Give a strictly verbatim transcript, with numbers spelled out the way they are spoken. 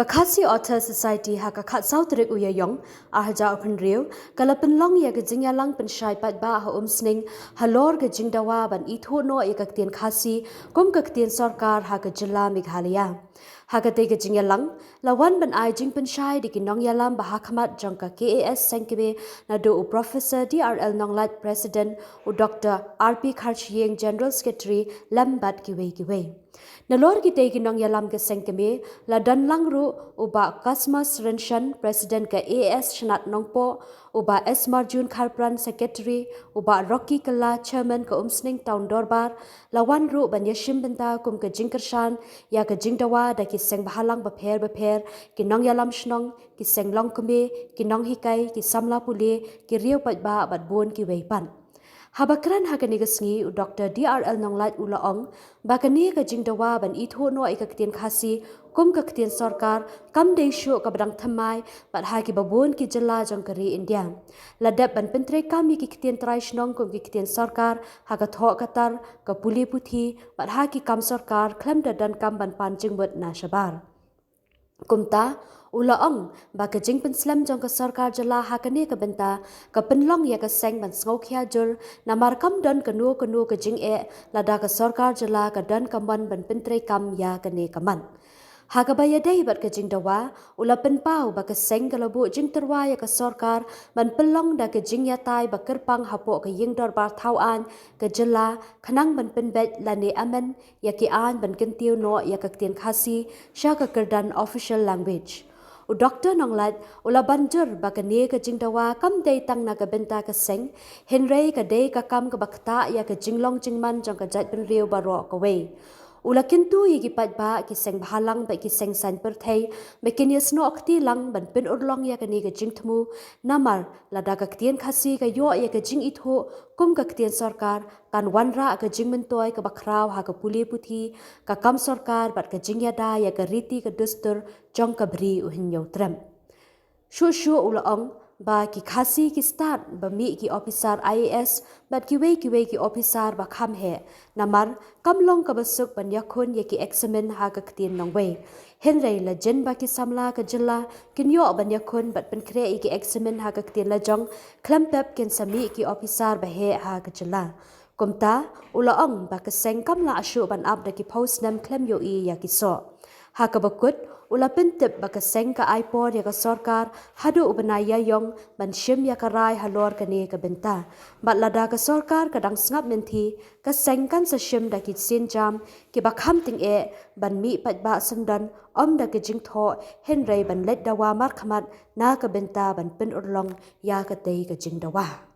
Khasi Author Society ha ka khatsaw tarik u Ïaïong, ar hajar arphew hynriew, ka la pynlong ïa ka jingïalang pynshai paidbah ha Umsning halor ka jingdawa ban ithuh noh ïa ka ktien Khasi kum ka ktien sorkar ha ka jylla Meghalaya. Ha katei ka jingïalang la wan ban ai jingpynshai da ki nongïalam ba ha khmat jong ka K A S seng kmie, naduh u Professor D R L Nonglait, President, u Doctor R P Kharshiing, General Secretary, lem bad kiwei kiwei. Nalor kitei ki nongïalam ka seng kmie la don lang ruh u Bah Cosmas Rynshon, President ka A S Shnat Nongpoh, u Bah S Marjun Kharpran, Secretary, u Bah Rocky Kylla, Chairman ka Umsning Town Dorbar, la wan ruh ban ïashim bynta kum ka jingkyrshan ïa ka jingdawa da ki seng bhalang bapher bapher, ki nongïalam shnong, ki seng longkmie, ki nonghikai, ki samla pule, ki riew paidbah bad bun kiwei pat. Haba kren ha kane ka sngi, u Doctor D R L Nonglait u la ong ba kane ka jingdawa ban ithuh noh ïa ka ktien Khasi kum ka ktien sorkar kam dei shuh kaba dang thymmai, bad ha kiba bun ki jylla jong ka ri India la dep ban pyntreikam ïa ki ktien trai shnong kum ki ktien sorkar ha ka thoh ka tar, ka pule puthi, bad ha ki kam sorkar khlem da donkam ban pan jingmut na shabar. Kumta u la ong ba ka jingpynslem jong ka sorkar jylla ha kane ka bynta ka pynlong ïa ka seng ban sngewkhia jur, namar kam don kano kano ka jingeh lada ka sorkar jylla ka don ka mon ban pyntreikam ïa kane ka mat. Ha kaba ïadei bad ka jingdawa, u la pynpaw ba ka seng ka la buh jingtyrwa ïa ka sorkar ban pynlong da ka jingïatai ba kyrpang hapoh ka Ïing Dorbar Thaw Aiñ ka jylla, khnang ban pynbeit lane amend ïa ki aiñ ban kyntiew noh ïa ka ktien Khasi sha ka kyrdan official language. U Doctor Nonglait u la ban jur ba kane ka jingdawa kam dei tang na ka bynta ka seng, hynrei ka dei ka kam kaba ktah ïa ka jinglong jingman jong ka jaitbynriew baroh kawei. U la kyntu ïa ki paidbah, ki seng bhalang bad ki seng saiñ pyrthei ba kin ïasnoh kti lang ban pynurlong ïa kane ka jingthmu, namar lada ka ktien Khasi ka ïoh ïa ka jingithuh kum ka ktien sorkar, kan wanrah ka jingmyntoi kaba khraw ha ka pule puthi, ka kam sorkar bad ka jingïada ïa ka riti ka dustur jong ka Bri u Hynñiewtrep. Shuh shuh u la ong ba ki Khasi ki stad ba mih ki ophisar I A S bad kiwei kiwei ki ophisar ba kham heh, namar kam long kaba suk ban ïakhun ïa ki eksamin ha ka ktien nongwei. Hynrei la jin ba ki samla ka jylla kin ïoh ban ïakhun bad pynkhreh ïa ki eksamin ha ka ktien lajong, khlem pep kin sa mih ki ophisar ba heh ha ka jylla. Kumta u la ong ba ka seng kam lah shuh ban ap da ki phew snem khlem ïohi ïa ki soh. Ha kaba kut u la pyntip ba ka seng ka ai por ïa ka sorkar haduh u bnai Ïaïong ban shim ïa ka rai halor kane ka bynta. Bad lada ka sorkar ka dang sngap lynti, ka seng kan sa shim da ki sienjam kiba kham tyngeh ban mih paidbah syndon, ym da ka jingthoh, hynrei ban leit dawa markhmat na ka bynta ban pynurlong ïa katei ka jingdawa.